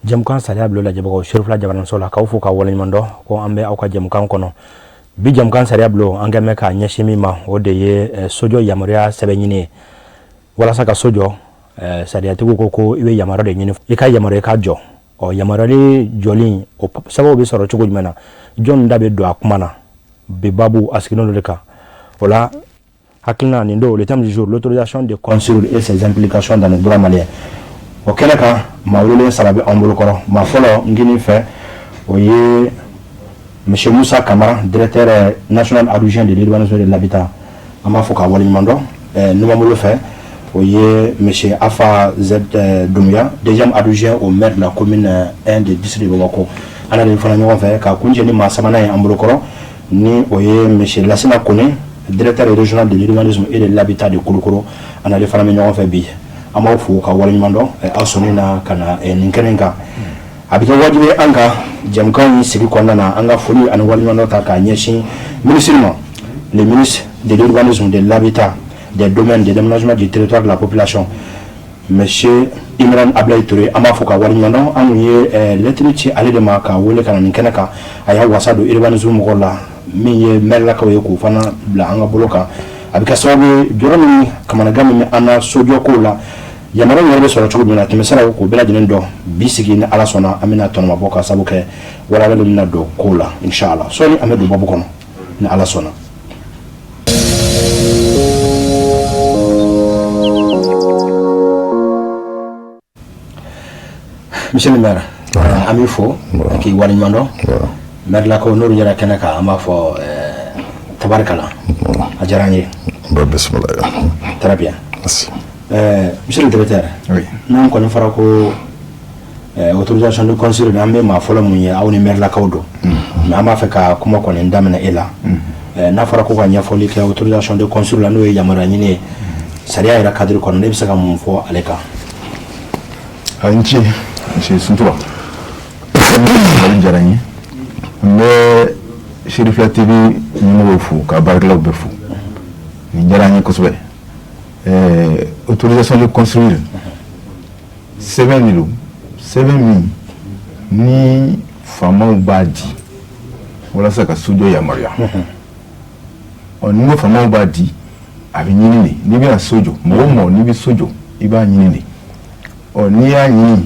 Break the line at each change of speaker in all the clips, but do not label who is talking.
Jɛmukan sariya bulon lajɛbagaw, Serifila jabaraninso la, k'aw fo ka waleɲuman dɔn ko an bɛ aw ka jɛmukan kɔnɔ bi. Jɛmukan sariya bulon, an kɛn bɛ k'a ɲɛsin min ma, o de ye sojɔ yamaruya sɛbɛn ɲini ye. Walasa ka so jɔ, sariyatigiw ko ko i bɛ yamaruya de ɲini, i ka yamaruya i ka jɔ. Ɔ, yamaruyali jɔli o sababu bɛ sɔrɔ cogo jumɛn na? Jɔn da bɛ don a kuma na? Bi babu a sigilen don de kan. O la hakilina nin don, le thème du jour: l'autorisation de construire et ses implications dans le droit malien. O kɛnɛ kan, maa welelen saba bɛ anw bolo kɔrɔ. Maa fɔlɔ n kinin fɛ, o ye monsieur Moussa Kamara, directeur national adjoint de l'urbanisme et de l'habitat. An b'a fɔ k'a waleɲuman dɔn. Numan bolo fɛ, o ye monsieur Afa Z Doumbia, deuxième adjoint au maire de la commune 1 de district de Bamako. An n'ale fana ɲɔgɔn fɛ ka kuncɛ ni maa sabanan ye an bolo kɔrɔ, ni o ye monsieur Lassina Kone, directeur régional de l'urbanisme et de l'habitat de Kulukoro. An n'ale fana bɛ ɲɔgɔn fɛ bi. An b'aw fo ka waleɲuman dɔn aw sɔnni na ka na nin kɛnɛ in kan. A bɛ kɛ wajibi ye an kan, jɛmukan in sigi kɔnɔna na, an ka foli ani waleɲuman dɔ ta k'a ɲɛsin ministre ma, le ministre de l'urbanisme, de l'habitat, des domaines, de l'aménagement du territoire, de la population, monsieur Imran Ablaye Touré. An b'a fɔ ka waleɲuman dɔn. An kun ye lettre ci ale de ma ka wele ka na nin kɛnɛ kan. A y'a wasa don urbanisme mɔgɔw la, min ye maire-lakaw ye, k'o fana bila an ka bolo kan. A bɛ kɛ sababu ye, jɔrɔ min kamanagan min bɛ an na sojɔ kow la, yamaruya yɛrɛ bɛ sɔrɔ cogo min na, tɛmɛsiraw, k'o bɛɛ lajɛlen dɔn. Bi sigi, ni Ala sɔnna, an bɛna tɔnɔmabɔ ka sababu kɛ walawalali bɛna don kow la, inshallah. Sɔɔni an bɛ don babu kɔnɔ, ni Ala sɔnna. Monsieur le maire, an b'i fo k'i waleɲuman dɔn. Maire lakaw n'olu yɛrɛ kɛnɛ kan, an b'a fɔ tabarikala, a diyara an ye.
Bisimila.
Très bien.
Merci.
Monsieur le directeur,
Oui.
n'an kɔni fɔra ko autorisation de construire, an bɛ maa fɔlɔ mun ye, aw ni maire lakaw don. Mais an b'a fɛ ka kuma kɔni daminɛ e la. N'a fɔra ko ka ɲɛfɔli kɛ autorisation de construire la, n'o ye yamaruya ɲini ye sariya yɛrɛ cadre kɔnɔ, ne bɛ se ka mun fɔ ale kan?
A ni ce, monsieur Suntura. Ɲininkali diyara n ye. N bɛ Serifila TV ɲɛmɔgɔw fo ka baarakɛlaw bɛɛ fo. Nin diyara n ye kosɛbɛ. Autorisation de construire, sɛbɛn de don, sɛbɛn min ni faamaw b'a di walasa ka sojɔ yamaruya. Ɔ, ni n ko faamaw b'a di, a bɛ ɲini de. N'i bɛna so jɔ, mɔgɔ o mɔgɔ n'i bɛ so jɔ, i b'a ɲini de. Ɔ, n'i y'a ɲini,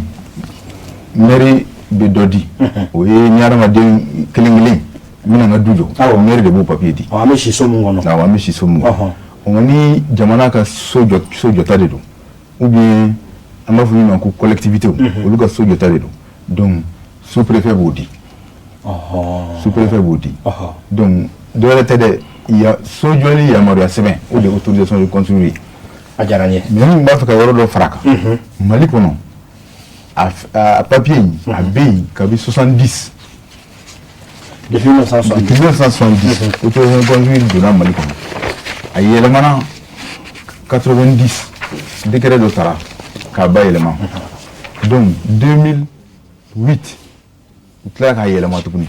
mairie bɛ dɔ di. O ye ni hadamaden kelen kelen n bɛna n ka du jɔ, mairie de b'o papier di.
Ɔ, an bɛ si so mun kɔnɔ?
Awɔ, an bɛ si so mun kɔnɔ. Ɔ, ni jamana ka so jɔ, so jɔta de don, ou bien an b'a fɔ min ma ko collectivité, olu ka so jɔta de don, donc sous préfet b'o di. Sous préfet b'o di. Donc dɔ wɛrɛ tɛ dɛ, ya so jɔli yamaruya sɛbɛn, o de ye autorisation de construire ye.
A diyara n ye.
Mais n b'a fɛ ka yɔrɔ dɔ fara a kan. Mali kɔnɔ, a papier in, a bɛ yen kabi 70.
Depuis 1970.
Depuis 1970, autorisation de construire donna Mali kɔnɔ. A yɛlɛmana 90, décret dɔ tara k'a bayɛlɛma. Donc 2008, u tilala k'a yɛlɛma tuguni.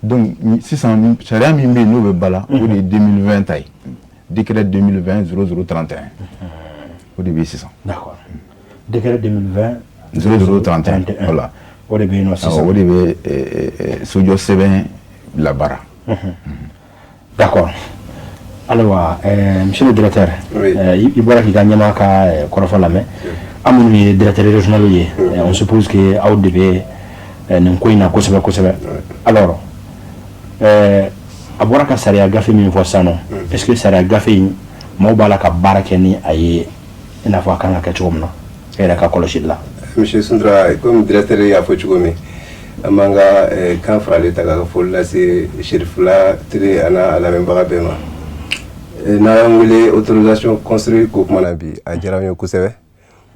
Donc sisan, sariya min bɛ yen n'o bɛ ba la, o de ye 2020 ta ye, décret 2020 0031, o de bɛ yen sisan.
D'accord, décret 2020
0031, voilà.
O de bɛ yen nɔ sisan.
O de bɛ sojɔ sɛbɛn labaara.
D'accord. Ayiwa, monsieur le directeur,
Oui.
i bɔra k'i ka ɲɛmaa ka kɔrɔfɔ lamɛn. An minnu ye directeur régional ye, on suppose que aw de bɛ nin ko in na kosɛbɛ kosɛbɛ. Alors, a bɔra ka sariya gafe min fɔ sisan nɔ, est ce que sariya gafe in, maaw b'a la ka baara kɛ ni a ye i n'a fɔ a kan ka kɛ cogo min na, e yɛrɛ ka kɔlɔsili la?
Monsieur Suntura, comme directeur y'a fɔ cogo min, an b'an ka kan faralen ta ka foli lase Serifila Télé a n'a lamɛnbaga bɛɛ ma. N'a y'an wele autorisation construire ko kuma na bi, a diyara an ye kosɛbɛ,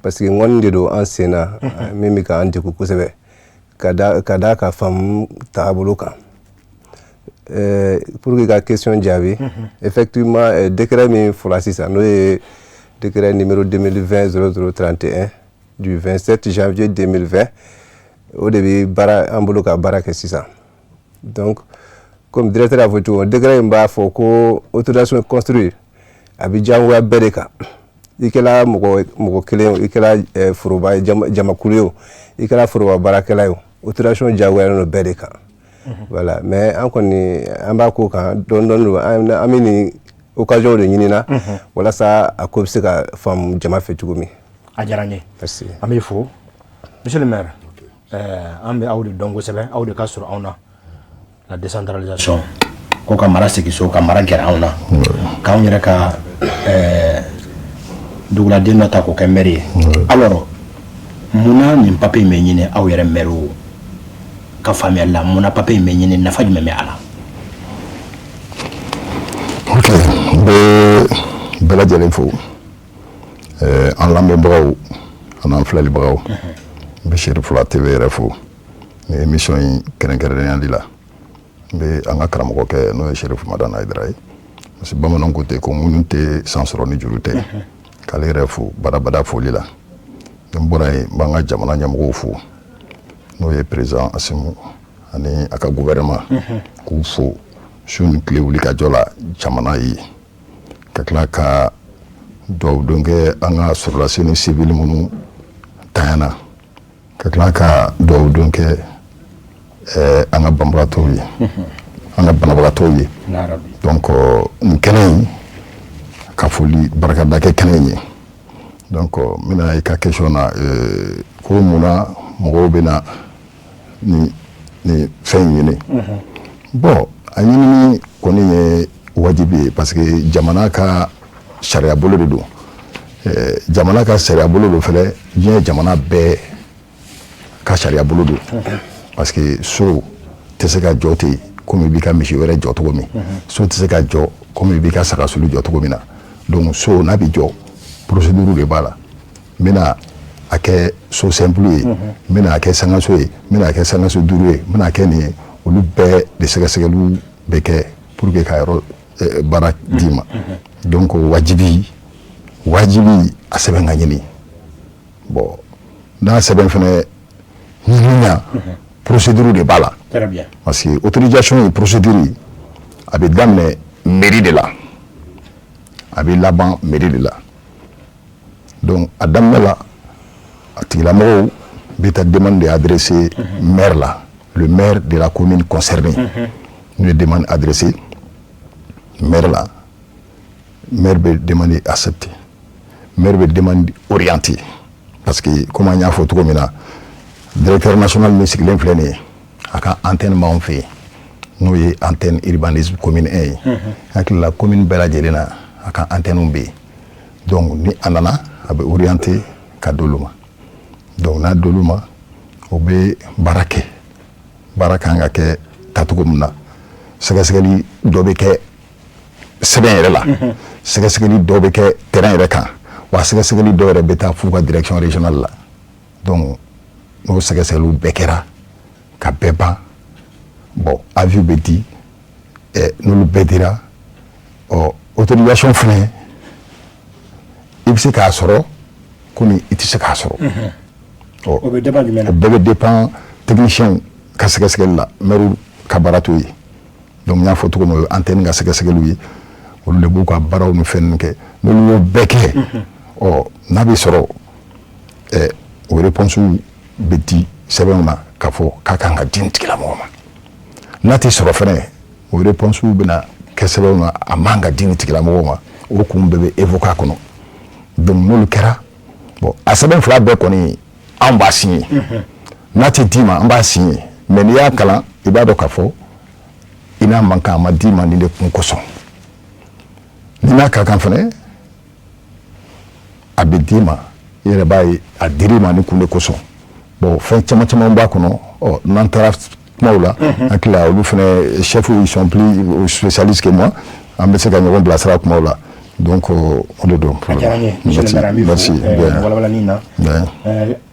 parce que ŋɔni de don an sen na min bɛ k'an degun kosɛbɛ ka da ka faamu taabolo kan. Pour que ka question jaabi, effectivement, décret min fɔra sisan, n'o ye décret numéro 2020 0031 du 27 janvier 2020, o de bɛ baara an bolo ka baara kɛ sisan. Donc comme directeur y'a fɔ cogo min, décret in b'a fɔ ko autorisation construire a bɛ diyagoya bɛɛ de kan. I kɛra mɔgɔ kelen o, i kɛra foroba ye, jamakulu ye o, i kɛra foroba baarakɛla ye o, autorisation diyagoyalen don bɛɛ de kan. Voilà, mais an kɔni, an b'a ko kan dɔɔni dɔɔni don. An bɛ nin occasion de ɲinina walasa a ko bɛ se ka faamu jama fɛ cogo min.
A diyara n ye.
Merci.
An b'i fo, monsieur le maire. An bɛ aw de dɔn kosɛbɛ, aw de ka sɔrɔ anw na. La décentralisation ko ka mara segin so, ka mara gɛrɛ anw na, k'anw yɛrɛ ka duguladen dɔ ta k'o kɛ maire ye. Alors, munna nin papier in bɛ ɲini aw yɛrɛ maire ka faamuyali la? Munna papier in bɛ ɲini? Nafa jumɛn bɛ a la?
Ok, n bɛ bɛɛ lajɛlen fo, an lamɛnbagaw an'an filɛlibagaw. N bɛ Cherifla TV yɛrɛ fo ni émission in kɛrɛnkɛrɛnnenya la. N bɛ an ka karamɔgɔkɛ, n'o ye Cherif Madani Hayidara ye, parce que bamananw ko ten ko ŋunu tɛ san sɔrɔ ni juru tɛ, k'ale yɛrɛ fo badabada foli la. Ni n bɔra yen, n b'an ka jamana ɲɛmɔgɔw fo, n'o ye président Assimi ani a ka gouvernement, k'u fo su ni tile wuli ka jɔ la jamana ye, ka tila ka dugawu don kɛ an ka sɔrɔdasi ni civil minnu tanyana, ka tila ka dugawu don kɛ an ka banbagatɔw ye, an ka banabagatɔw ye. Donc nin kɛnɛ in ka foli barikada kɛ kɛnɛ in ye. Donc n bɛna i ka question na, ko munna mɔgɔw bɛ na ni fɛn in ɲini. Bon, a ɲinini kɔni ye wajibi ye, parce que jamana ka sariya bolo de don. Jamana ka sariya bolo don fɛnɛ, diɲɛ jamana bɛɛ ka sariya bolo don, parce que so tɛ se ka jɔ ten komi i b'i ka misi wɛrɛ jɔ cogo min, so tɛ se ka jɔ komi i b'i ka sagasulu jɔ cogo min na. Donc so n'a bɛ jɔ, procédure de b'a la. N bɛna a kɛ so simple ye, n bɛna a kɛ sangaso ye, n bɛna a kɛ sangaso duuru ye, n bɛna a kɛ nin ye, olu bɛɛ de sɛgɛsɛgɛliw bɛ kɛ pour que ka yɔrɔ baara d'i ma. Donc wajibi wajibi, a sɛbɛn ka ɲini. Bon, n'a sɛbɛn fɛnɛ ɲinina, procédure de b'a la.
Très bien.
Parce que autorisation ye procédure ye, a bɛ daminɛ mairie de la, a bɛ laban mairie de la. Donc a daminɛ la, a tigilamɔgɔw bɛ taa demande de adresser maire la, le maire de la commune concernée. N'u ye demande adressée maire la, maire bɛ demande accepter, maire bɛ demande orienter, parce que comme an y'a fɔ cogo min na, directeur national min sigilen filɛ nin ye, a ka antenne b'anw fɛ yen, n'o ye antenne urbanisme commune 1 ye. Hakili la, commune bɛɛ lajɛlen na, a ka antenne bɛ yen. Donc ni a nana, a bɛ orienter ka d'olu ma. Donc n'a d'olu ma, o bɛ baara kɛ. Baara kan ka kɛ tacogo min na, sɛgɛsɛgɛli dɔ bɛ kɛ sɛbɛn yɛrɛ la, sɛgɛsɛgɛli dɔ bɛ kɛ terrain yɛrɛ kan, wa sɛgɛsɛgɛli dɔw yɛrɛ bɛ taa f'u ka direction régionale la. Donc n'o sɛgɛsɛgɛliw bɛɛ kɛra ka bɛɛ ban, bon, avis bɛ di. N'olu bɛɛ dira, ɔ, autorisation fɛnɛ, i bɛ se k'a sɔrɔ komi i tɛ se k'a sɔrɔ. Ɔ,
O bɛ dépend jumɛn na?
O bɛɛ bɛ dépend technicien ka sɛgɛsɛgɛli la, maire ka baara t'o ye. Donc n y'a fɔ cogo min, o ye antenne ka sɛgɛsɛgɛliw ye, olu de b'u ka baaraw ni fɛn ninnu kɛ. N'olu y'o bɛɛ kɛ, ɔ, n'a bɛ sɔrɔ, o réponse bɛ di sɛbɛnw na k'a fɔ k'a kan ka di nin tigilamɔgɔ ma. N'a tɛ sɔrɔ fɛnɛ, o réponse bɛna kɛ sɛbɛnw na, a man ka di nin tigilamɔgɔ ma, o kun bɛɛ bɛ évoquer a kɔnɔ. Donc n'olu kɛra, bon, a sɛbɛn fila bɛɛ kɔni, anw b'a signé. N'a tɛ d'i ma, an b'a signé, mais n'i y'a kalan, i b'a dɔn k'a fɔ i n'a man kan, a ma d'i ma nin de kun kosɔn. Ni n'a ka kan fɛnɛ, a bɛ d'i ma, i yɛrɛ b'a ye a dir'i ma ni kun de kosɔn. Bon, fɛn caman caman b'a kɔnɔ. Ɔ, n'an taara kumaw la, hakili la, olu fɛnɛ chefs, ils sont plus spécialistes que moi, an bɛ se ka ɲɔgɔn bilasira kumaw la. Donc o de don.
A diyara n ye, monsieur le maire, an b'i fo walawalani na.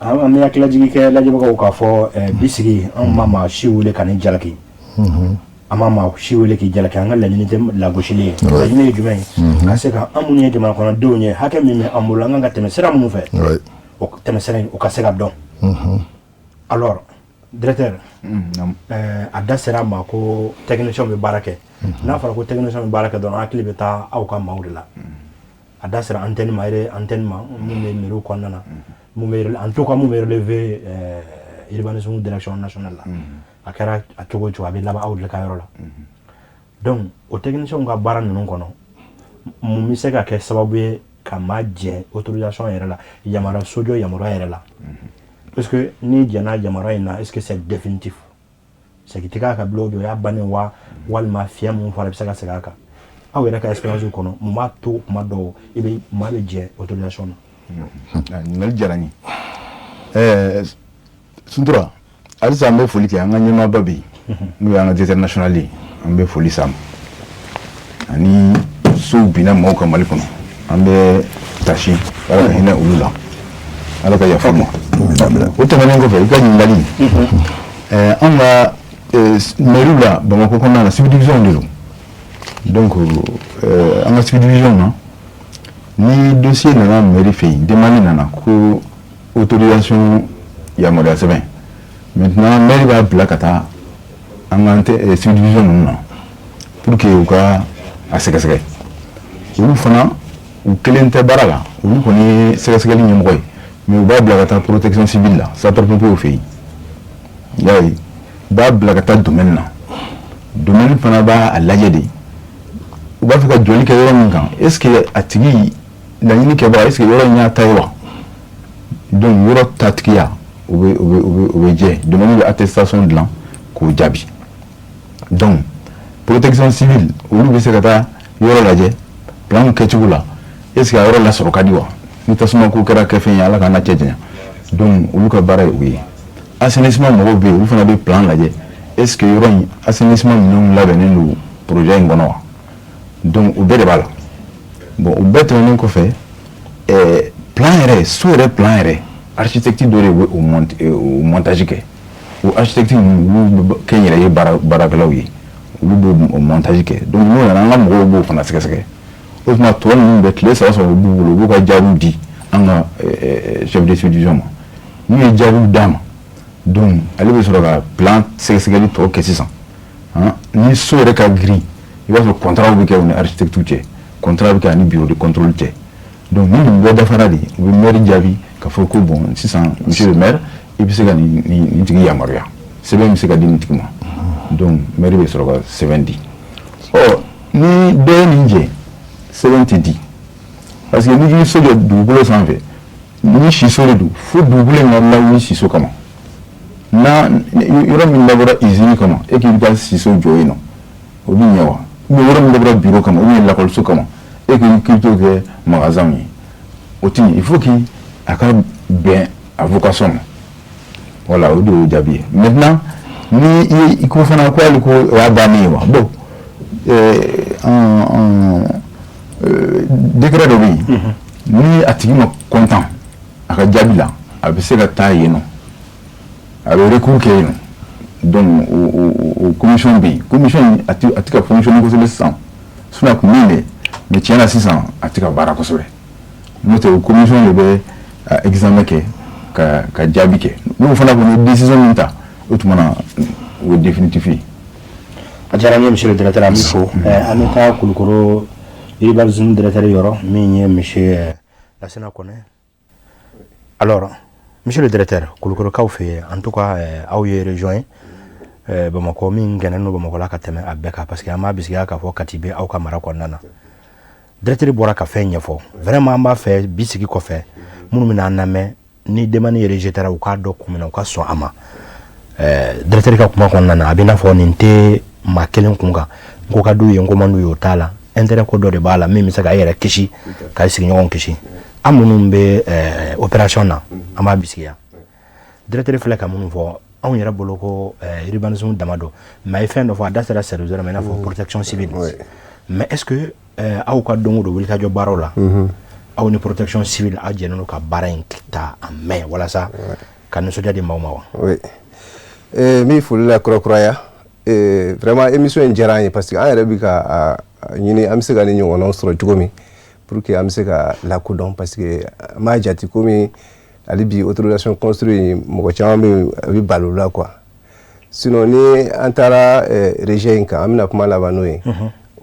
An bɛ hakililajigi kɛ lajɛbagaw k'a fɔ bi sigi, anw ma maa si wele ka ni jalaki, an ma maa si wele k'i jalaki. An ka laɲini tɛ lagosili ye. Laɲini ye jumɛn ye? Ka se ka an minnu ye jamana kɔnɔdenw ye, hakɛ min bɛ an bolo, an kan ka tɛmɛ sira minnu fɛ, o tɛmɛ sira in, o ka se ka dɔn. Alors, directeur, a da sera a ma ko technicien bɛ baara kɛ. N'a fɔra ko technicien bɛ baara kɛ dɔrɔn, an hakili bɛ taa aw ka maaw de la. A da sera antenne ma yɛrɛ, antenne ma mun bɛ mairie kɔnɔna na, mun bɛ, en tout cas mun bɛ relever urbanisme direction nationale la. A kɛra a cogo o cogo, a bɛ laban aw de ka yɔrɔ la. Donc o techniciens ka baara ninnu kɔnɔ, mun bɛ se ka kɛ sababu ye ka maa jɛ autorisation yɛrɛ la, yamaruya, sojɔ yamaruya yɛrɛ la? Parce que n'i jɛnna yamaruya in na, est-ce que c'est définitif, segin tɛ k'a kan bilen, o y'a bannen wa, walima fiɲɛ mun fɔra, i bɛ se ka segin a kan? Aw yɛrɛ ka expérience kɔnɔ, mun b'a to kuma dɔw i bɛ maa bɛ jɛ autorisation
na? Ɲininkali diyara n ye. Suntura, halisa an bɛ foli kɛ an ka ɲɛmaaba bɛ yen, n'o y'an ka directeur national ye. An bɛ foli s'a ma. Ani sow binna maaw kan Mali kɔnɔ, an bɛ tasi, Ala ka hinɛ olu la, Ala ka yafa u ma. O tɛmɛnen kɔfɛ, i ka ɲininkali, an ka mairie la Bamakɔ kɔnɔna na, subdivision de don. Donc an ka subdivision na, ni dossier nana mairie fɛ yen, demande nana ko autorisation yamaruya sɛbɛn, maintenant maire b'a bila ka taa an ka subdivision ninnu na pour que u ka a sɛgɛsɛgɛ. Olu fana, u kelen tɛ baara la, olu kɔni ye sɛgɛsɛgɛli ɲɛmɔgɔ ye, mais u b'a bila ka taa protection civile la, sapeur pompier fɛ yen. I y'a ye, u b'a bila ka taa domaine na. Domaine fana b'a a lajɛ de, u b'a fɛ ka jɔli kɛ yɔrɔ min kan, est ce que a tigi laɲini kɛbaga, est ce que yɔrɔ in y'a ta ye wa? Donc yɔrɔ tatigiya, o bɛ jɛ, domaine bɛ attestation dilan k'o jaabi. Donc protection civile, olu bɛ se ka taa yɔrɔ lajɛ plan kɛcogo la, est ce que a yɔrɔ lasɔrɔ ka di wa, ni tasuma ko kɛra kɛfɛn ye, Ala k'an na cɛ janya. Donc olu ka baara ye o ye. Assainissement mɔgɔw bɛ yen, olu fana bɛ plan lajɛ, est ce que yɔrɔ in assainissement minɛnw labɛnnen don projet in kɔnɔ wa? Donc o bɛɛ de b'a la. Bon, o bɛɛ tɛmɛnen kɔfɛ, plan yɛrɛ, so yɛrɛ plan yɛrɛ, architecte dɔ de bɛ o montage kɛ. O architecte ninnu, olu bɛ kɛ n yɛrɛ ye baarakɛlaw ye, olu b'o montage kɛ. Donc n'o nana, an ka mɔgɔw b'o fana sɛgɛsɛgɛ. O tuma tɔ ninnu bɛɛ, tile 3 3 u b'u bolo, u b'u ka jaabiw di an ka chef de subdivision ma. N'u ye jaabiw d'a ma, donc ale bɛ sɔrɔ ka plan sɛgɛsɛgɛli tɔ kɛ sisan. Ni so yɛrɛ ka girin, i b'a sɔrɔ contrat bɛ kɛ u ni architecte cɛ, contrat bɛ kɛ ani bureau de contrôle cɛ. Donc ni nin bɛɛ dafara de, u bɛ maire jaabi ka fɔ ko bon, sisan monsieur le maire, i bɛ se ka nin tigi yamaruya, sɛbɛn bɛ se ka di nin tigi ma. Donc maire bɛ sɔrɔ ka sɛbɛn di. Ɔ, ni bɛɛ ye nin jɛ, sɛbɛn tɛ di, parce que n'i k'i so jɔ dugukolo sanfɛ, ni siso de don, fo dugukolo in ka lawuli siso kama. Na yɔrɔ min labɔra usine kama, e k'i bɛ taa siso jɔ yen nɔ, o bɛ ɲɛ wa? Ou bien yɔrɔ min dabɔra bureau kama, ou bien lakɔliso kama, e k'i bɛ t'o kɛ magasin ye, o tɛ ɲɛ. Il faut que a ka bɛn a vocation ma. Voilà, o de y'o jaabi ye. Maintenant, ni i ko fana ko hali ko o y'a bannen ye wa? Bon, décret dɔ bɛ yen, ni a tigi ma content a ka jaabi la, a bɛ se ka taa yen nɔ, a bɛ recours kɛ yen nɔ. Donc o commission bɛ yen. Commission in, a tɛ ka fonctionner kosɛbɛ sisan, sinon a tun bɛ yen dɛ, mais tiɲɛ na sisan a tɛ ka baara kosɛbɛ. N'o tɛ, o commission de bɛ examen kɛ ka jaabi kɛ. N'o fana kɔni ye décision min ta, o tuma na o ye définitif ye.
A diyara n ye, monsieur le directeur, an b'i fo. An bɛ taa Kulukoro urbanisme directeur yɔrɔ, min ye monsieur Lasina Kɔnɛ. Alors monsieur le directeur, Kulukorokaw fɛ yen, en tout cas aw ye région ye Bamakɔ min gɛnɛnen don Bamakɔ la ka tɛmɛ a bɛɛ kan, parce que an b'a bisigiya k'a fɔ Kati bɛ aw ka mara kɔnɔna na. Directeur bɔra ka fɛn ɲɛfɔ. Vraiment, an b'a fɛ bi sigi kɔfɛ, minnu bɛna an lamɛn, ni demande rejetera, u k'a dɔn kun min na u ka sɔn a ma. Directeur ka kuma kɔnɔna na, a bɛ i n'a fɔ nin tɛ maa kelen kun kan, n ko ka d'u ye, n ko man d'u ye, o t'a la. Intérêt ko dɔ de b'a la min bɛ se k'a yɛrɛ kisi, k'a sigiɲɔgɔnw kisi. An minnu bɛ opération na, an b'a bisigiya. Directeur filɛ ka minnu fɔ, anw yɛrɛ bolo ko urbanisme dama don, mais a ye fɛn dɔ fɔ, a da sera service ma, i n'a fɔ protection civile. Mais est ce que aw ka don o don wulikajɔ baaraw la, aw ni protection civile, aw jɛnnen don ka baara in ta en main walasa ka nisɔndiya di maaw ma wa?
Oui, min foli la kurakuraya, vraiment émission in diyara an ye, parce que an yɛrɛ bɛ ka a ɲini an bɛ se ka ni ɲɔgɔnnaw sɔrɔ cogo min pour que an bɛ se ka lakodɔn, parce que an b'a jate komi hali bi autorisation construire, mɔgɔ caman bɛ yen a bɛ balo la quoi. Sinon ni an taara rejet in kan, an bɛna kuma laban n'o ye.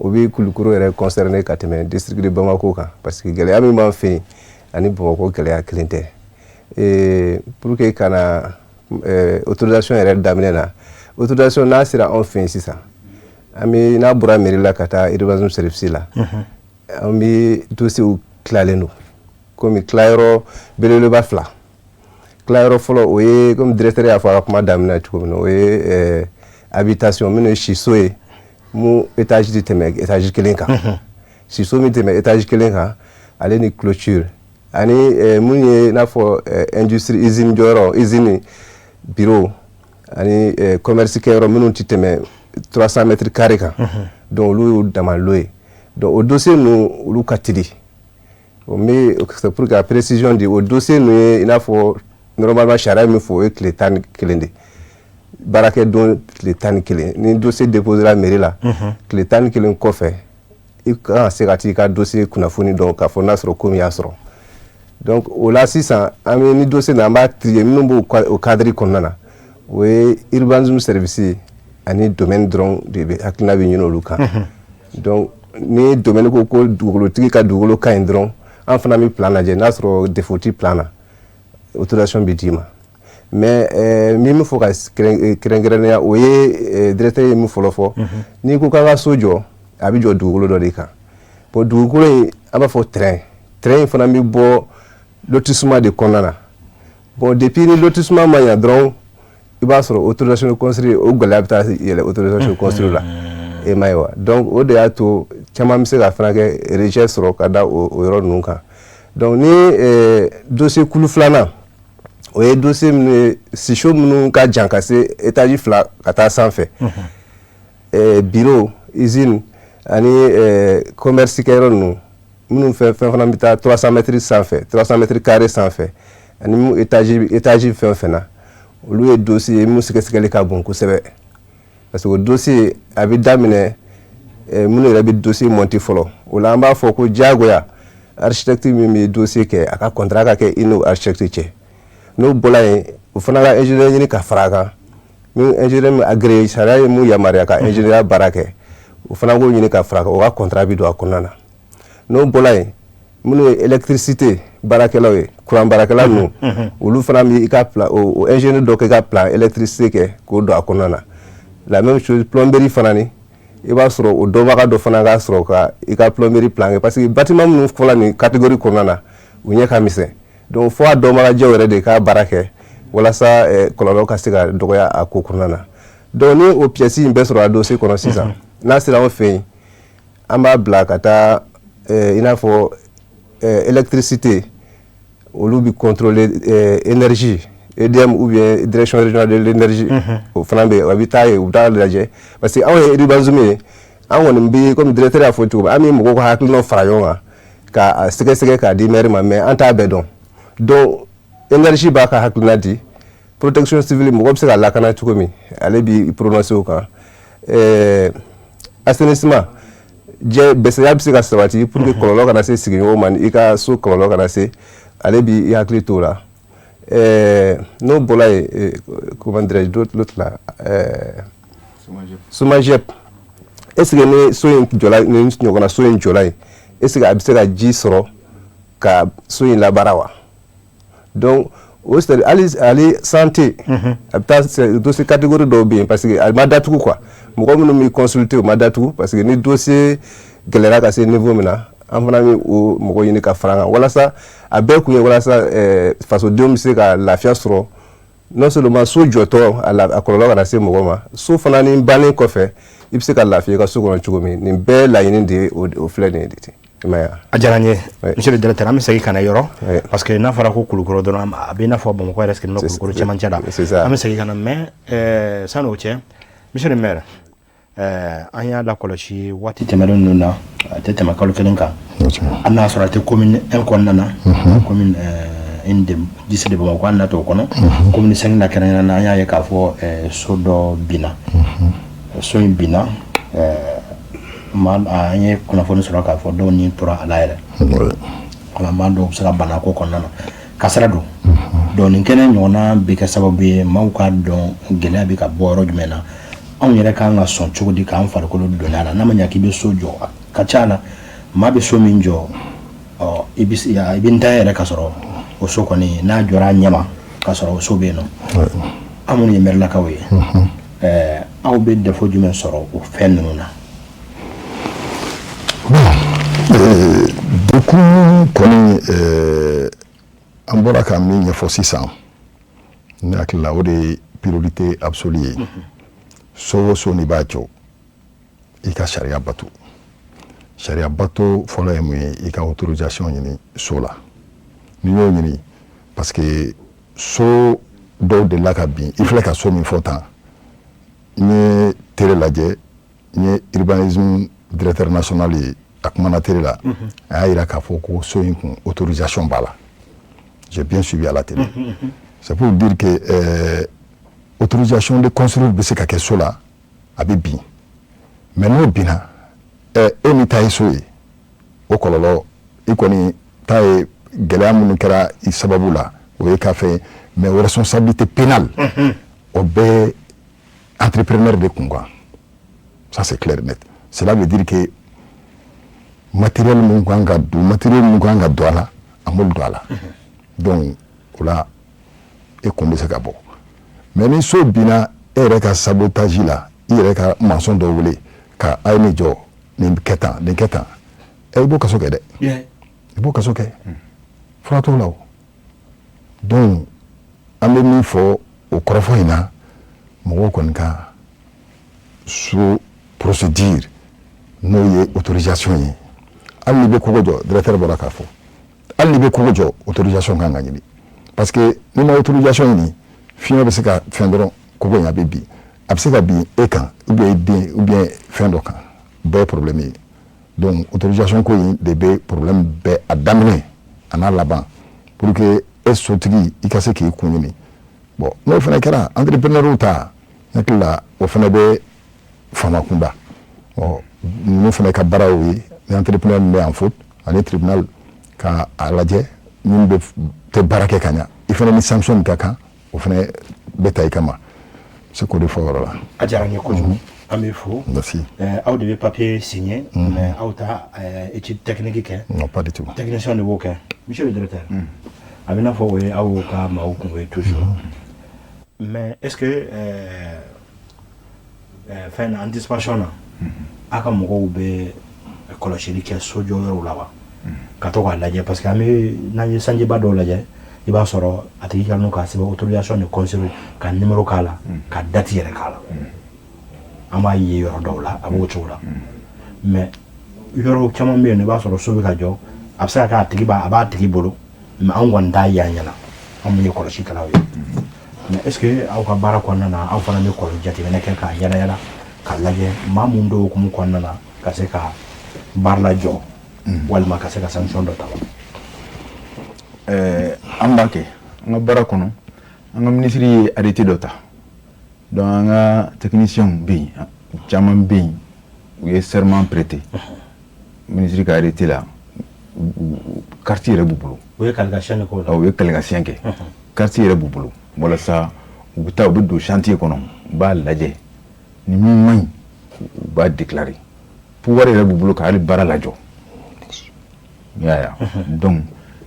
O bɛ Kulukoro yɛrɛ concerné ka tɛmɛ district de Bamako kan, parce que gɛlɛya min b'an fɛ yen ani Bamakɔ gɛlɛya kelen tɛ. Pour que ka na autorisation yɛrɛ daminɛ na, autorisation n'a sera anw fɛ yen sisan, an bɛ n'a bɔra mairie la ka taa urbanisme service la, an bɛ dossier tilalen don komi tilayɔrɔ belebeleba fila. Tilayɔrɔ fɔlɔ, o ye komi directeur y'a fɔ a ka kuma daminɛ cogo min na, o ye habitation minnu ye siso ye, mun étage tɛ tɛmɛ étage kelen kan, siso min tɛmɛ étage kelen kan, ale ni clôture, ani mun ye i n'a fɔ industrie, usine jɔyɔrɔ, usine, bureau ani commerce kɛyɔrɔ minnu tɛ tɛmɛ 300 mètres carrés kan. Donc olu y'u dama lot ye. Donc o dossier ninnu, olu ka teli. O mais c'est pour que précision di, o dossier ninnu ye i n'a fɔ normalement sariya min fɔ, o ye tile 11 de baarakɛ don, tile 11. Ni dossier déposé la mairie la, tile 11 kɔfɛ, i kan ka se ka t'i ka dossier kunnafoni dɔn k'a fɔ n'a sɔrɔ ko min y'a sɔrɔ. Donc o la sisan, an bɛ ni dossier na, an b'a trier. Minnu b'o o cadre kɔnɔna na, o ye urbanisme service ani domaine dɔrɔn de bɛ hakilina bɛ ɲini olu kan. Donc ni domaine ko ko dugukolotigi ka dugukolo ka ɲi dɔrɔn, an fana bɛ plan lajɛ, n'a sɔrɔ défaut ti plan na, autorisation bɛ d'i ma. Mais min bɛ fɔ ka kɛrɛnkɛrɛnnenya, o ye directeur ye min fɔlɔ fɔ, n'i ko k'an ka so jɔ, a bɛ jɔ dugukolo dɔ de kan. Bon, dugukolo in, an b'a fɔ terrain. Terrain in fana bɛ bɔ lotissement de kɔnɔna na. Bon, depuis ni lotissement ma ɲa dɔrɔn, i b'a sɔrɔ autorisation de construire, o gɛlɛya bɛ taa yɛlɛ autorisation de construire la, e ma ye wa? Donc o de y'a to caman bɛ se ka fana kɛ rejet sɔrɔ ka da o yɔrɔ ninnu kan. Donc ni dossier kulu filanan, o ye dossier minnu ye, siso minnu ka jan ka se étage fila ka taa sanfɛ, bureau, usine ani commerce kɛyɔrɔ ninnu, minnu fɛn fɛn fana bɛ taa 300 mètres sanfɛ, 300 mètres carrés sanfɛ, ani mun étage fɛn fɛn na, olu ye dossier ye mun sɛgɛsɛgɛli ka bon kosɛbɛ, parce que o dossier a bɛ daminɛ minnu yɛrɛ bɛ dossier monter fɔlɔ. O la an b'a fɔ ko diyagoya architecte min bɛ dossier kɛ, a ka contrat ka kɛ i n'o architecte cɛ. N'o bɔra yen, o fana ka ingénieur ɲini ka fara a kan, min ingénieur min agréé, sariya ye mun yamaruya ka ingénieur baara kɛ, o fana k'o ɲini ka fara a kan, o ka contrat bɛ don a kɔnɔna na. N'o bɔra yen, minnu ye électricité baarakɛlaw ye, courant baarakɛla ninnu, olu fana bɛ i ka plan, o ingénieur dɔ kɛ ka plan électricité kɛ k'o don a kɔnɔna na. La même chose, plomberie fana, ni i b'a sɔrɔ o dɔnbaga dɔ fana ka sɔrɔ ka i ka plomberie plan kɛ, parce que bâtiment minnu fɔla nin catégorie kɔnɔna na, u ɲɛ ka misɛn. Donc fo a dɔnbagajɛw yɛrɛ de ka baara kɛ walasa kɔlɔlɔ ka se ka dɔgɔya a ko kɔnɔna na. Donc ni o pièce in bɛɛ sɔrɔ a dossier kɔnɔ sisan, n'a sera anw fɛ yen, an b'a bila ka taa i n'a fɔ électricité, olu bɛ contrôler énergie, EDM ou bien direction régionale de l'énergie, o fana bɛ yen, a bɛ taa yen, u bɛ taa lajɛ, parce que anw ye urbanisme ye, an kɔni bɛ comme directeur y'a fɔ cogo min, an bɛ mɔgɔw ka hakilinaw fara ɲɔgɔn kan k'a sɛgɛsɛgɛ k'a di maire ma, mais an t'a bɛɛ dɔn. Donc énergie b'a ka hakilina di, protection civile, mɔgɔ bɛ se ka lakana cogo min, ale b'i prononcer o kan, assainissement, jɛ bɛsɛya bɛ se ka sabati pour que kɔlɔlɔ kana se sigiɲɔgɔnw ma, i ka so kɔlɔlɔ kana se, ale b'i hakili t'o la. N'o bɔra yen, comment dirais-je, l'autre là, SOMAGEP, est ce que ni so in jɔla, ni ɲɔgɔnna so in jɔla yen, est ce que a bɛ se ka ji sɔrɔ ka so in labaara wa? Donc o c'est hali ale santé, a bɛ taa dossier catégorie dɔw bɛ yen, parce que a ma datugu quoi, mɔgɔ minnu bɛ consulter, o ma datugu, parce que ni dossier gɛlɛyara ka se niveau min na, an fana bɛ o mɔgɔ ɲini ka fara an kan, walasa a bɛɛ kun ye walasa fasodenw bɛ se ka lafiya sɔrɔ, non seulement so jɔtɔ a kɔlɔlɔ kana se mɔgɔ ma, so fana ni bannen kɔfɛ, i bɛ se ka lafiya i ka so kɔnɔ cogo min. Nin bɛɛ laɲini de ye o filɛ nin ye de ten, i ma ye wa?
A diyara n ye, monsieur le directeur. An bɛ segin ka na yɔrɔ, parce que n'a fɔra ko Kulukɔrɔ dɔrɔn, a bɛ i n'a fɔ Bamakɔ yɛrɛ sigilen bɛ Kulukɔrɔ cɛmancɛ la.
C'est ça.
An bɛ segin ka na, mais sanni o cɛ, monsieur le maire, an y'a lakɔlɔsi waati tɛmɛnen ninnu na, a tɛ tɛmɛ kalo kelen kan, hali n'a sɔrɔ a tɛ commune 1 kɔnɔna na, commune 1 de district de Bamakɔ, hali n'a t'o kɔnɔ, commune 5 na kɛrɛnkɛrɛnnen na, an y'a ye k'a fɔ so dɔ binna. So in binna, maa an ye kunnafoni sɔrɔ k'a fɔ dɔw ni tora a la yɛrɛ, wala maa dɔw bɛ se ka bana ko kɔnɔna na, kasara don. Donc nin kɛnɛ ɲɔgɔnna bɛ kɛ sababu ye maaw k'a dɔn gɛlɛya bɛ ka bɔ yɔrɔ jumɛn na. Anw yɛrɛ k'an ka sɔn cogo di k'an farikolo don a la? N'a ma ɲɛ k'i bɛ so jɔ, a ka ca la, maa bɛ so min jɔ, ɔ i bɛ i bɛ ntanya yɛrɛ ka sɔrɔ o so kɔni n'a jɔra a ɲɛma ka sɔrɔ o so bɛ yen nɔ. An minnu ye mɛrilakaw ye, aw bɛ défaut jumɛn sɔrɔ o fɛn ninnu na?
Dekun kɔni, an bɔra ka min ɲɛfɔ sisan, ne hakili la, o de ye priorité absolue ye. So o so n'i b'a jɔ, i ka sariya bato. Sariya bato fɔlɔ ye mun ye? I ka autorisation ɲini so la. N'i y'o ɲini, parce que so dɔw delila ka bin. I filɛ ka so min fɔ tan, n ye télé lajɛ, n ye urbanisme directeur national ye, a kumana télé la, a y'a yira k'a fɔ ko so in kun autorisation b'a la. J'ai bien suivi à la télé. C'est pour dire que autorisation de construire bɛ se ka kɛ so la, a bɛ bin. Mais n'o binna, e min ta ye so ye, o kɔlɔlɔ, i kɔni ta ye gɛlɛya minnu kɛra i sababu la, o ye k'a fɛ. Mais o responsabilité pénale, o bɛ entrepreneur de kun kan. Ça, c'est clair et net. Cela veut dire que matériel mun kan ka don, matériel mun kan ka don a la, a m'olu don a la. Donc o la, e kun bɛ se ka bɔ. Mais ni so binna e yɛrɛ ka sabotage la, i yɛrɛ ka maçon dɔ wele ka a ye nin jɔ, nin kɛ tan, nin kɛ tan, i b'o kaso kɛ dɛ, i b'o kaso kɛ, fura t'o la o. Donc an bɛ min fɔ o kɔrɔfɔ in na, mɔgɔw kɔni ka so procédure, n'o ye autorisation ye, hali n'i bɛ kogo jɔ, directeur bɔra k'a fɔ, hali n'i bɛ kogo jɔ, autorisation kan ka ɲini, parce que n'i ma autorisation ɲini, fiɲɛ bɛ se ka fɛn dɔrɔn, kogo in a bɛ bin, a bɛ se ka bin e kan ou bien i den ou bien fɛn dɔ kan, bɛɛ ye problème ye. Donc autorisation ko in de bɛ problème bɛɛ a daminɛ a n'a laban, pour que e sotigi i ka se k'i kun ɲini. Bon, n'o fana kɛra, entrepreneur ta, n hakili la, o fana bɛ faama kunda. Ɔ ninnu fana ka baara y'o ye. Ni entrepreneur min bɛ en faute, ani tribunal ka a lajɛ, min bɛ tɛ baara kɛ ka ɲa, i fana ni sanction min ka kan, o fana bɛ ta i kama. N se k'o de fɔ o yɔrɔ la.
A diyara n ye kojugu, an bɛ fo.
Merci.
Aw de bɛ papier signé, mais aw ta étude technique kɛ?
Non, pas du tout.
Technicien de b'o kɛ. Monsieur le directeur, a bɛ n'a fɔ o ye aw ka maaw kungo ye toujours, mais est ce que fɛn na, anticipation na, aw ka mɔgɔw bɛ kɔlɔsili kɛ sojɔyɔrɔw la wa, ka to k'a lajɛ? Parce que an bɛ n'an ye sanjiba dɔw lajɛ, i b'a sɔrɔ a tigi ka n'o k'a sɛbɛn autorisation de construire, ka numéro k'a la, ka date yɛrɛ k'a la. An b'a ye yɔrɔ dɔw la, a b'o cogo la. Mais yɔrɔ caman bɛ yen nɔ, i b'a sɔrɔ so bɛ ka jɔ, a bɛ se ka kɛ a tigi b'a a b'a tigi bolo, mais anw kɔni t'a ye an ɲɛna, anw mun ye kɔlɔsikɛlaw ye. Mais est ce que aw ka baara kɔnɔna na, aw fana bɛ kɔlɔsi jateminɛ kɛ k'a yala yala k'a lajɛ maa mun dɔw hukumu kɔnɔna na, ka se ka baara lajɔ walima ka se ka sanction dɔ ta wa?
An b'a kɛ an ka baara kɔnɔ. An ka minisiri ye arrêté dɔ ta. Donc an ka techniciens bɛ yen, caman bɛ yen, u ye serment prêté minisiri ka arrêté la, carte yɛrɛ b'u bolo.
U ye kalikan de k'o la?
U ye kalikan kɛ, carte yɛrɛ b'u bolo, walasa u bɛ taa, u bɛ don chantier kɔnɔ, u b'a lajɛ, ni min man ɲi, u b'a déclarer. Pouvoir yɛrɛ b'u bolo ka hali baara lajɔ, i y'a ye. Donc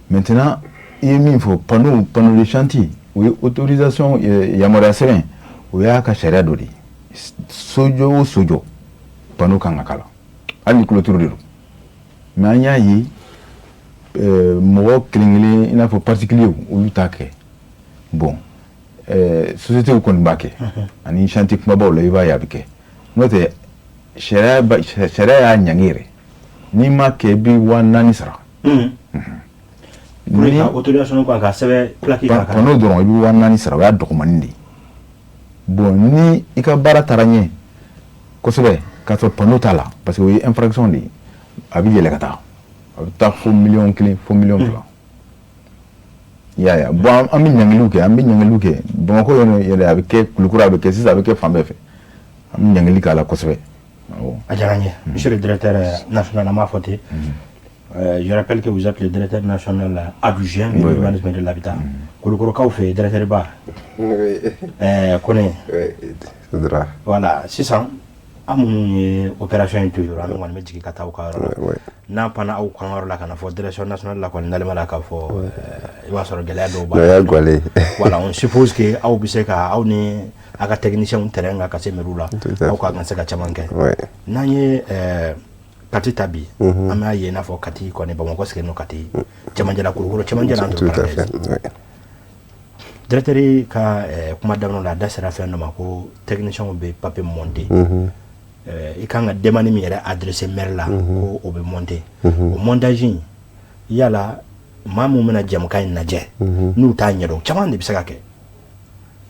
maintenant, i ye min fɔ, panneau de chantier, o ye autorisation, yamaruya sɛbɛn, o y'a ka sariya dɔ de ye. Sojɔ o sojɔ, panneau kan ka k'a la, hali ni clôture de don. Mais an y'a ye, mɔgɔ kelen kelen, i n'a fɔ particulier, olu t'a kɛ. Bon, société kɔni b'a kɛ, ani chantier kumabaw la, i b'a ye a bɛ kɛ. N'o tɛ, sariya y'a ɲangi yɛrɛ, n'i ma kɛ, i bɛ 4000 sara.
Ni autorisation kan ka sɛbɛn plaque kan.
Panneau dɔrɔn, i bɛ 4000 sara, o y'a dɔgɔmanin de ye. Bon, ni i ka baara taara ɲɛ kosɛbɛ k'a sɔrɔ panneau t'a la, parce que o ye infraction de ye, a bɛ yɛlɛ ka taa, a bɛ taa fo 1 miliyɔn fo 2 miliyɔn. I y'a ye. Bon, an bɛ ɲangiliw kɛ, an bɛ ɲangiliw kɛ Bamakɔ yɛrɛ, a bɛ kɛ Kulukoro, a bɛ kɛ sisan, a bɛ kɛ fan bɛɛ fɛ. An bɛ ɲangili k'a la kosɛbɛ.
A diyara n ye, monsieur le directeur national. An b'a fɔ ten. Je rappelle que vous êtes le directeur national adjoint de l'urbanisme et de l'habitat. Kulukorokaw fɛ, directeur ba. Kone. Voilà, sisan an minnu ye opération in toujours, an kɔni bɛ jigin ka taa aw ka yɔrɔ la. N'a panna aw kan yɔrɔ la, ka na fɔ direction nationale la kɔni, nalema la k'a fɔ i b'a sɔrɔ gɛlɛya dɔw b'a
la.
Voilà, on suppose que aw bɛ se ka aw ni a ka technicien terrain kan ka se mairie la, aw ka kan se ka caman kɛ. N'an ye Kati ta bi, an b'a ye i n'a fɔ Kati kɔni, Bamakɔ sigilen don Kati cɛmancɛ la, Kulukoro cɛmancɛ la, entre parenthèses. Directeur ka kuma daminɛ la, a da sera fɛn dɔ ma ko technicien bɛ papier monter. I kan ka demande min yɛrɛ adressé maire la, ko o bɛ monter. O montage in, yala maa mun bɛna jɛmukan in lajɛ n'u t'a ɲɛdɔn, caman de bɛ se ka kɛ.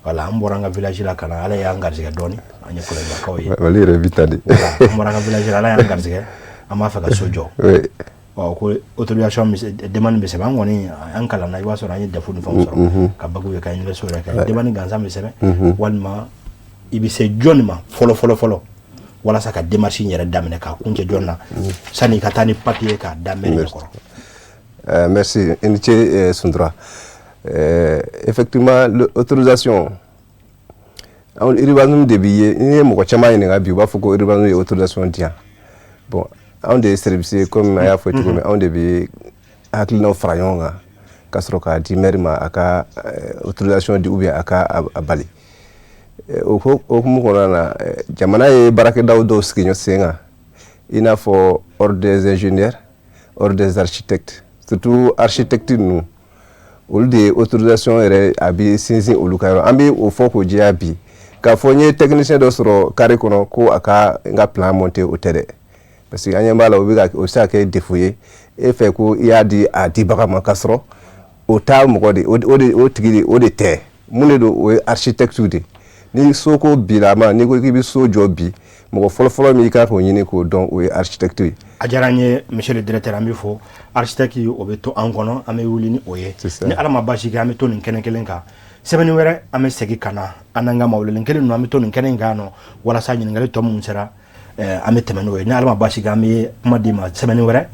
Voilà, an bɔra an ka village la ka na, Ala y'an garijɛgɛ dɔɔni, an ye Kɔlɔnjɛbakaw ye.
Mali yɛrɛ bi ta de.
An bɔra an ka village la, Ala y'an garijɛgɛ, an b'a fɛ ka so jɔ. Ɔ, ko autorisation demande bɛ sɛbɛn. An kɔni an kalanna, i b'a sɔrɔ an ye DEF ni fɛnw sɔrɔ ka bac ye, ka université yɛrɛ kɛ. Demande gansan bɛ sɛbɛn, walima i bɛ se jɔnni ma fɔlɔ fɔlɔ fɔlɔ walasa ka démarche in yɛrɛ daminɛ k'a kuncɛ jɔn na, sani i ka taa ni papier k'a da maire ɲɛkɔrɔ?
Merci i ni ce, Suntura. Effectivement, l'autorisation, anw urbanisme de bi ye. N'i ye mɔgɔ caman ɲininka bi, u b'a fɔ ko urbanisme ye autorisation di yan. Bon, anw de ye service ye, comme a y'a fɔ cogo min, anw de bɛ hakilinaw fara ɲɔgɔn kan ka sɔrɔ k'a di maire ma, a ka autorisation di ou bien a ka a bali. O hukumu kɔnɔna na, jamana ye baarakɛdaw dɔw sigi sen kan, i n'a fɔ ordre des ingénieurs, ordre des architectes, surtout architecte ninnu, olu de ye autorisation yɛrɛ a bɛ sinsin olu ka yɔrɔ. An bɛ o fɔ k'o jɛya bi k'a fɔ n ye technicien dɔ sɔrɔ carré kɔnɔ ko a ka n ka plan monter, o tɛ dɛ, parce que an ɲɛ b'a la, o bɛ ka o bɛ se ka kɛ défaut ye e fɛ ko i y'a di a dibaga ma, k'a sɔrɔ o t'a mɔgɔ de, o de o tigi de, o de tɛ. Mun de don? O ye architecte de. Ni soko bilama, n'i ko k'i bɛ so jɔ bi, mɔgɔ fɔlɔfɔlɔ min i kan k'o ɲini k'o dɔn, o ye architecte ye.
A diyara n ye, monsieur le directeur, an bɛ fɔ architecte, o bɛ to an kɔnɔ, an bɛ wuli ni o ye. Ni Ala ma baasi kɛ, an bɛ to nin kɛnɛ kelen kan. Semaine wɛrɛ, an bɛ segin ka na, an n'an ka mawulelen kelen ninnu, an bɛ to nin kɛnɛ in kan nɔ walasa ɲininkali tɔ minnu sera, an bɛ tɛmɛ n'o ye. Ni Ala ma baasi kɛ, an bɛ kuma d'i ma semaine wɛrɛ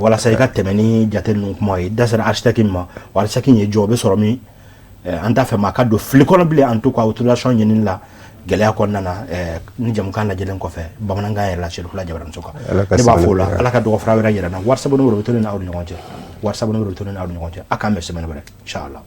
walasa i ka tɛmɛ ni jate ninnu kuma ye. Da sera architecte min ma, o architecte in ye jɔ, o bɛ sɔrɔ min? An t'a fɛ maa ka don fili kɔnɔ bilen, en tout cas autorisation ɲinini la gɛlɛya kɔnɔna na. Ni jamukan lajɛlen kɔfɛ bamanankan yɛrɛ la, Serifula Jabaramuso kan, ne b'a fɔ o la, Ala ka dɔgɔ fara wɛrɛ yɛrɛ na. Wari sabuni wɛrɛ bɛ to ne n'aw ni ɲɔgɔn cɛ, wari sabuni wɛrɛ bɛ to ne n'aw ni ɲɔgɔn cɛ. A k'an bɛn semaine wɛrɛ, inchallah.